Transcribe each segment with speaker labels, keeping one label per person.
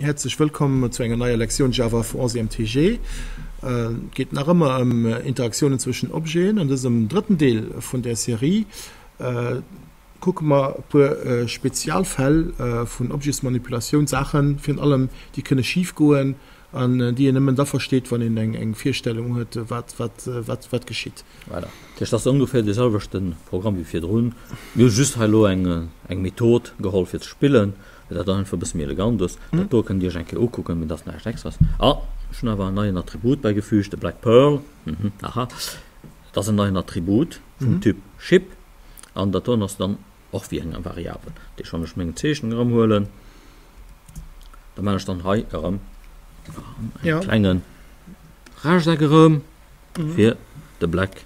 Speaker 1: Häerzlech wëllkomm zu enger neier Lektioun Java for 11 MTG. Et geet nach ëmmer ëm Interaktiounen zwëschen Objeten. An dësem drëtten Deel vun der Serie kucke mer e puer Spezialfäll vun Objetsmanipulatioun, Saachen virun allem, déi kënne schif goen an déi een nëmmen da versteet, wann een eng Virstellung huet, wat geschitt.
Speaker 2: Voilà. Dat heescht, dat ass ongeféier dee selwechte Programm wéi virdrun. Mir hu just hei elo eng Method geholl fir ze spillen. Well dat einfach e bësse méi elegant ass. Dat do kënnt Dir iech eng Kéier ukucken, mee dat ass näischt Extraes. Ah, ech hunn awer en neien Attribut bäigefügt, de Black Pearl. Mhm, aha. Dat ass en neien Attribut vum Typ Ship an dat doen ass dann och wéi eng Variabel. Dat heescht, wann ech meng Zeechnung erëm huelen, da maachen ech dann hei erëm e klenge Rechteck erëm fir de Black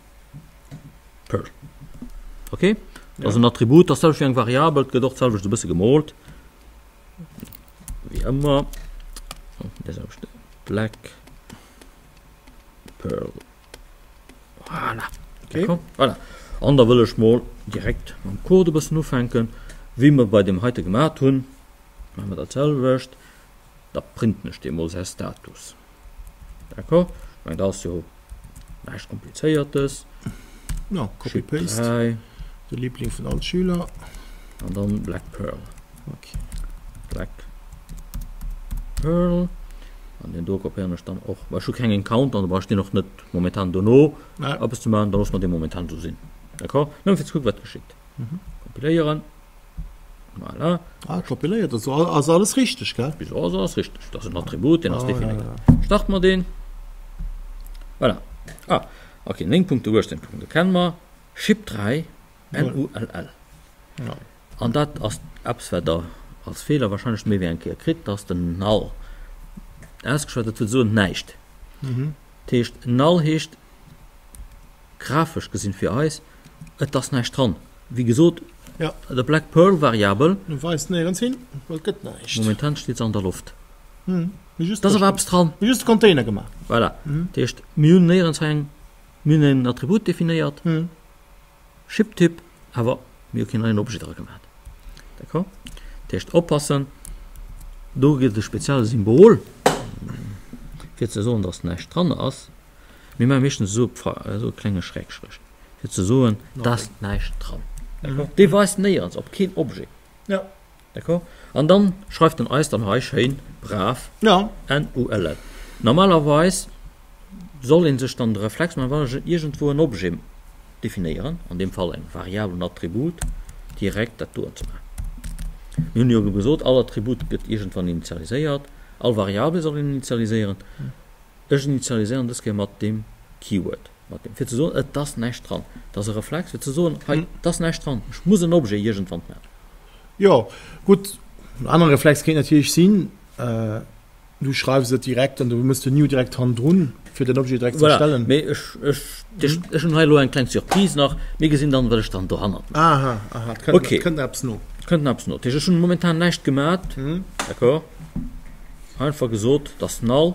Speaker 2: Pearl. Ok, dat ass en Attribut, dat ass d'selwecht wéi eng Variabel, et gëtt och d'selwecht e bësse gemoolt, wéi ëmmer. Black Pearl. Voilà. Okay. Voilà. An da wëll ech mol direkt mam Code e bëssen ufänken, wéi mer bei deem heite gemat hunn, maache mer dat selwecht. Da printen ech deem mol säi Status. D'accord? Ech mengen, dat ass jo näischt Komplizéiertes.
Speaker 1: Ja, Copy-Paste. De Liebling vun all Schüler.
Speaker 2: An dann Black Pearl. Okay. Black Pearl. An den do kopéieren ech dann och. Well ech hu keng Encounter, an da brauch ech deen och net momentan dono ja. eppes ze maachen. Da loosse mer dee momentan esou sinn. D'accord? Nëmme fir ze kucken, wat geschitt. Mhm. Kompiléieren.
Speaker 1: Voilà. Ah, kompiléiert, also ass alles richteg, gell?
Speaker 2: Bis elo ass alles richteg. Dat ass en Attribut, deen ass ah, definéiert. Ja, ja. Starte mer deen. Voilà. Ah, okay, 9 Punkte, 18 Punkte kennen mer. Chip 3, N-U-L-L. Ja. An dat ass eppes, wat der als Feeler wahrscheinlech méi wéi eng Kéier kritt, dass den Null ausgeschwat, dat wëll soen näischt. Mhm. Dat heescht, Null heescht grafesch gesinn fir eis, et ass näischt dran. Wéi gesot,
Speaker 1: ja.
Speaker 2: de Black Pearl Variabel.
Speaker 1: Du weist néierens hin, well et gëtt näischt.
Speaker 2: Momentan steet se an der Loft. Hm. Et ass awer eppes dran.
Speaker 1: Mir just de Container gemaach.
Speaker 2: Voilà. Mhm. Dat heescht, mir hunn néierens hei eng, mir hunn en Attribut definéiert, mhm. Chip-Typ, awer mir hu keen neien Objet dra gemaach. D'accord? Dat heescht, oppassen, do gëtt e spezielle Symbol, fir ze soen, dass näischt dran ass. Mir maache meeschtens esou e klenge Schrägstréch, fir ze soen, da ass näischt dran. D'accord? Dee weist néierens op keen Objet.
Speaker 1: Ja.
Speaker 2: D'accord? An dann schreift en eis dann hei schéin brav
Speaker 1: ja.
Speaker 2: NULL. Normalerweis soll ee sech dann de Reflex maachen, wann ech iergendwou en Objet definéieren, an deem Fall eng Variabel, en Attribut, direkt dat doen ze maachen. Mir hunn jo gesot, all Attribut gëtt iergendwann initialiséiert, all Variabel soll een initialiséieren. Ech initialiséieren dës Kéier mat deem Keyword, mat deem, fir ze soen, et ass näischt dran. Et ass e Reflex, fir ze soen, hei, et ass näischt dran, ech muss en Objet iergendwann maachen.
Speaker 1: Jo, gutt, en anere Reflex kéint natierlech sinn, du schreifs et direkt an du mëss den New direkt hannendrun, fir den Objet direkt ze erstellen.
Speaker 2: Voilà, mee ech, ech, ech hunn hei elo eng kleng Surprise nach. Mir gesinn dann, wat ech dann dohannert
Speaker 1: maachen. Aha, aha, et kënnt, et kënnt eppes no.
Speaker 2: Et kënnt eppes no. Dat heescht, ech hunn momentan näischt gemat, d'accord? Einfach gesot, dass null,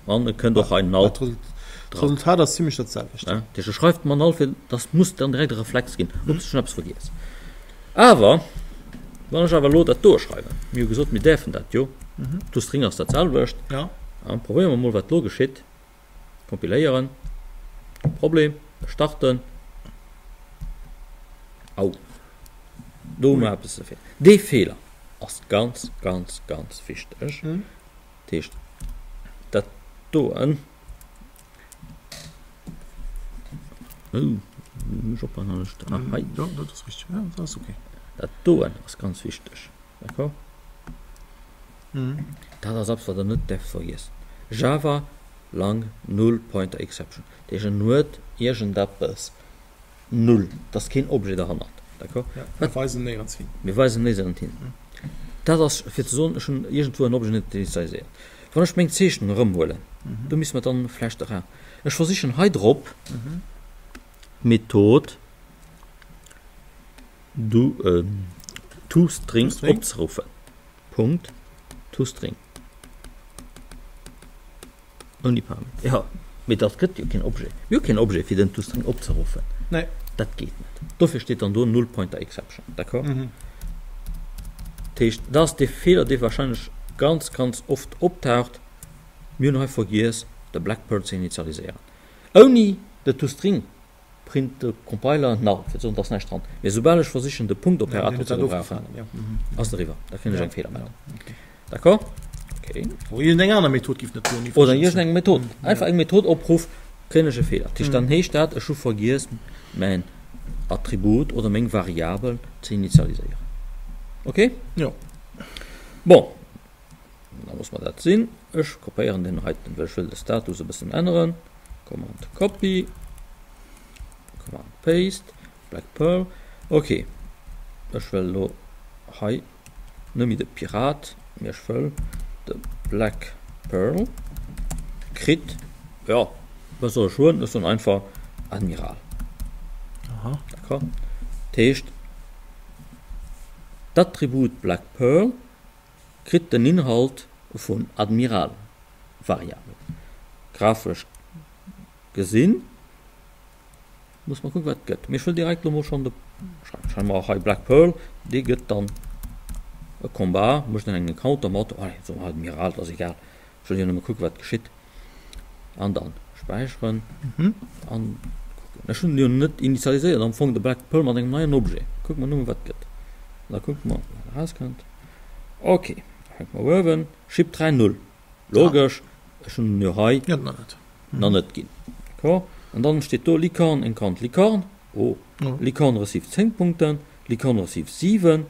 Speaker 2: an et kënnt och hei null
Speaker 1: dran. D'Resultat ass zimlech dat selwecht.
Speaker 2: Ja, dat heescht, schreift mer null, fir dass muss dann direkt e Reflex ginn. Ups, ech hunn eppes vergiess. Awer, wann ech awer elo dat do schreiwen, mir hu gesot, mir däerfen dat jo, toString ass dat selwecht.
Speaker 1: Ja.
Speaker 2: An probéiere mer mol, wat elo geschitt. Kompiléieren, kee Problem, starten. Au, do hu mer eppes ze vill. Dee Feeler ass ganz, ganz, ganz wichteg. Dat heescht, dat doen, dat doen ass ganz wichteg, d'accord? Dat ass eppes, wat Der net däerft vergiessen. Java lang Null Pointer Exception, dat heescht, en huet iergendeppes Null, et ass keen Objet derhannert. D'accord?
Speaker 1: Ja, mir weisen néierens hin.
Speaker 2: Mir weisen néierens hin. Dat ass fir ze soen, ech hunn iergendwou en Objet net initialiséiert. Wann ech meng Zeechnung erëmhuelen, do misste mer dann vläicht era, ech versichen hei drop d'Method do, toString opzeruffen. Punkt toString. Ouni Parameter, jo, mee dat gëtt jo keen Objet. Mir hu keen Objet, fir den toString opzeruffen.
Speaker 1: Nee.
Speaker 2: Dat geet net. Dofir steet dann do Null Pointer Exception. D'accord?
Speaker 1: Mhm.
Speaker 2: Dat heescht, dat ass dee Feeler, dee warscheinlech. ganz, ganz oft optaucht, Mir hunn hei vergiess, de Black Pearl ze initialiséieren. Ouni de toString print de Compiler null, fir ze soen, et ass näischt dran. Mee soubal ech versichen, de Punktoperator ze gebrauchen, ass et eriwwer. Da kréien ech eng Feelermeldung. D'accord? Okay.
Speaker 1: Oder iergendeng aner Method giff net goen.
Speaker 2: Oder iergendeng Method. Einfach eng Method opruff, kréien ech e Feeler. Dat heescht, dann heescht dat, ech hu vergiess, mäin Attribut oder meng Variabel ze initialiséieren. Okay?
Speaker 1: Jo.
Speaker 2: Bon, da loosse mer dat sinn. Ech kopéieren deen heiten, well ech wëll de Status e bëssen änneren. Command Copy, Command Paste, Black Pearl. Okay, ech wëll elo hei net méi de Pirat, mee ech wëll de Black Pearl kritt, jo, wat soll ech soen, ech soen einfach Admiral.
Speaker 1: Aha.
Speaker 2: D'accord? Dat heescht, d'Attribut Black Pearl kritt den Inhalt vun Admiral, Variabel. Grafesch gesinn. Muss mer kucken wat et gëtt. Mee ech wëll direkt lo mol schonn de schreiwen. Schreiwe mer och hei Black Pearl, dee gëtt dann e Combat, mécht dann eng Encounter mat, allez, soe mer Admiral, et ass egal. Ech wëll jo nëmme kucken wat geschitt. An dann späicheren an kucken. Ech hunn jo net initialiséiert am Fong de Black Pearl mat engem neien Objet. Kucke mer nëmme wat gëtt. An da kucke mer wat erauskënnt. Ok, fänke mer uewen, Ship 3 0. Logesch, ech hunn en jo hei. Nach net ginn. D'accord? An dann steet do Licorne encounter Licorne. Oh, Licorne received 10 Punkten, Licorne received 7.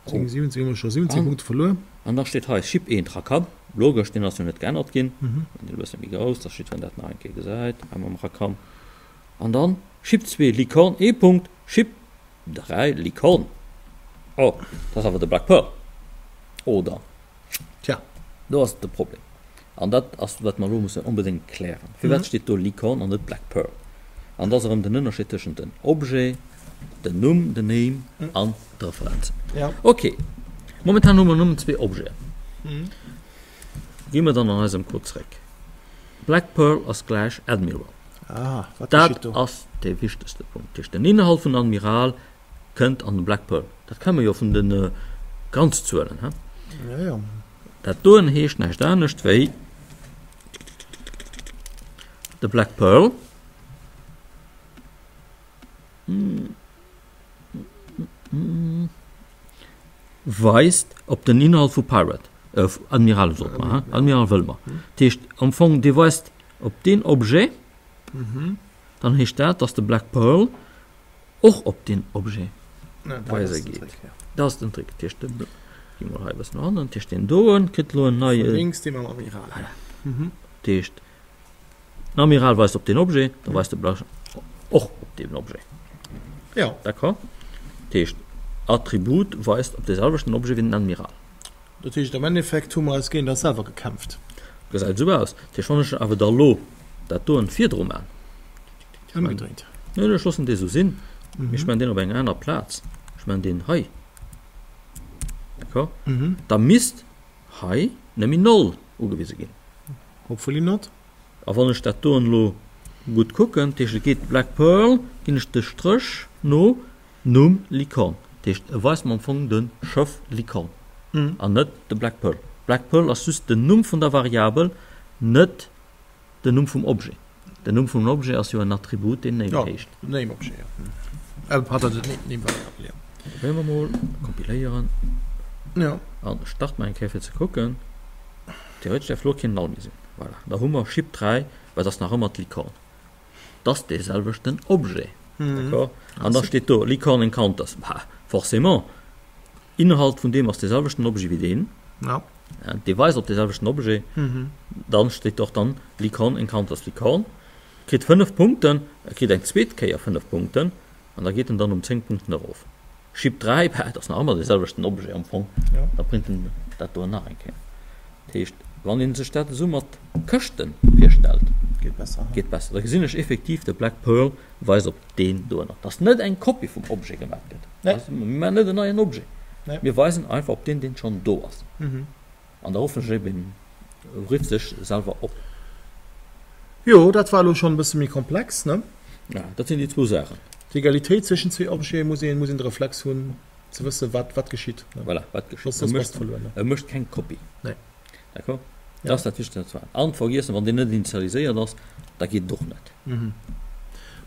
Speaker 1: Oh. 10, 17, hu mer scho 17 Punkte verluer.
Speaker 2: An da steet hei Ship 1 Rakam. Logesch, deen ass jo net geännert ginn. Deen e bësse méi grouss, dass jiddwereen dat nach eng Kéier gesäit, hei mam Rakam. An dann Ship 2 Licorne ee Punkt, Ship 3 Licorne. Oh, dat ass awer de Black Pearl, oder?
Speaker 1: Tja,
Speaker 2: do ass de Problem. An dat ass, wat mer elo mussen onbedéngt klären. Firwat steet do Licorne an net Black Pearl? An dat ass erëm den Ënnerscheed tëschent den Objet, den Numm, den Name an d'Referenz. Ok, momentan hu mer nëmmen zwee Objeten. Gi mer dann an eisem Code zréck. Black Pearl ass gläich Admiral. Dat ass dee wichtegste Punkt. Dat heescht, den Inhalt vun Admiral Kënnt an den Black Pearl. Dat kenne mer jo vun den Ganzzuelen, he?
Speaker 1: Ja, ja.
Speaker 2: Dat doen heescht näischt anescht wéi de Black Pearl weist op den Inhalt vu Pirate, äh, Admiral sote mer, he? Admiral wëlle mer. Dat heescht am Fong, dee weist op deen Objet, dann heescht dat, dass de Black Pearl och op deen Objet weise geet. Dat ass den Trick. Dat heescht, de gi mol hei e bëssen no hannen. Dat heescht, deen doen kritt elo en neie.
Speaker 1: Links dee mam Amiral.
Speaker 2: Voilà. Dat heescht, den Amiral weist op deen Objet, da weist de Black och op deen Objet.
Speaker 1: Jo.
Speaker 2: D'accord? Dat heescht, Attribut weist op dee selwechten Objet wéi den Admiral.
Speaker 1: Dat heescht, am Endeffekt hu mer eis géint eis selwer gekämpft.
Speaker 2: Gesäit esou aus. Dat heescht, wann ech awer da lo dat doen virdru man.
Speaker 1: Ëmgedréint.
Speaker 2: Nee, ech loossen dee sou sinn. Mee ech man deen op eng aner Plaz. Ech man deen hei. D'accord? Da misst hei net méi Null ugewise ginn.
Speaker 1: Hopefully not.
Speaker 2: A wann ech dat doen elo gutt kucken, dat heescht et geet Black Pearl, ginn ech de Stréch no Numm Licorne. Dat heescht e weist mer am Fong de Schëff Licorne an net de Black Pearl. Black Pearl ass just den Numm vun der Variabel, net Den Numm vum Objet. Den Numm vum Objet ass jo en Attribut, deen Name heescht.
Speaker 1: Jo, Name Objet, jo. Äh, pardon, den Name, Name Variabel, jo.
Speaker 2: Probéiere mer mol, kompiléieren.
Speaker 1: Jo.
Speaker 2: An starte mer eng Kéier fir ze kucken. Theoretesch däerf elo keen Null méi sinn. Voilà, da hu mer Ship 3, well et ass nach ëmmer d'Licorne. Et ass dee selwechten Objet. D'accord? An da steet do Licorne Encounters. Bah, forcément. Inhalt vun deem ass dee selwechten Objet wéi deen.
Speaker 1: Ja.
Speaker 2: Dee weist op dee selwechten Objet. Dann steet och dann Licorne encounters Licorne. Kritt 5 Punkten, e kritt eng zweet Kéier 5 Punkten an da geet en dann um 10 Punkten erof. Ship 3, bah, dat ass nach ëmmer dee selwechten Objet am Fong.
Speaker 1: Ja.
Speaker 2: Da bréngt en dat do nach eng Kéier. Dat heescht, wann ee sech dat esou mat Këschte virstellt,
Speaker 1: Geet besser.
Speaker 2: geet besser. Da gesinn ech effektiv, de Black Pearl weist op deen doënner, dass net eng Kopie vum Objet gemaach gëtt.
Speaker 1: Nee.
Speaker 2: Mir maachen net en neien Objet.
Speaker 1: Nee.
Speaker 2: Mir weisen einfach op deen, deen schonn do ass.
Speaker 1: Mhm.
Speaker 2: An da hoffentlech eben rifft sech selwer op.
Speaker 1: Jo, dat war elo schonn e bësse méi komplex, ne?
Speaker 2: Ja, dat sinn déi zwou Saachen.
Speaker 1: D'Egalitéit zwëschen zwee Objete muss een, muss een de Reflex hunn. Ze wëssen, wat, wat geschitt.
Speaker 2: Voilà, wat geschitt. Soss bass de verluer, ne? E mécht keng Kopie.
Speaker 1: Nee.
Speaker 2: D'accord? Dat ass dat Wichtegst ze An vergiessen, wann deen net initialiséiert ass, da geet et och net.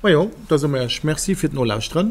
Speaker 1: Majo, da soe mer Iech Merci fir d'Nolauschteren.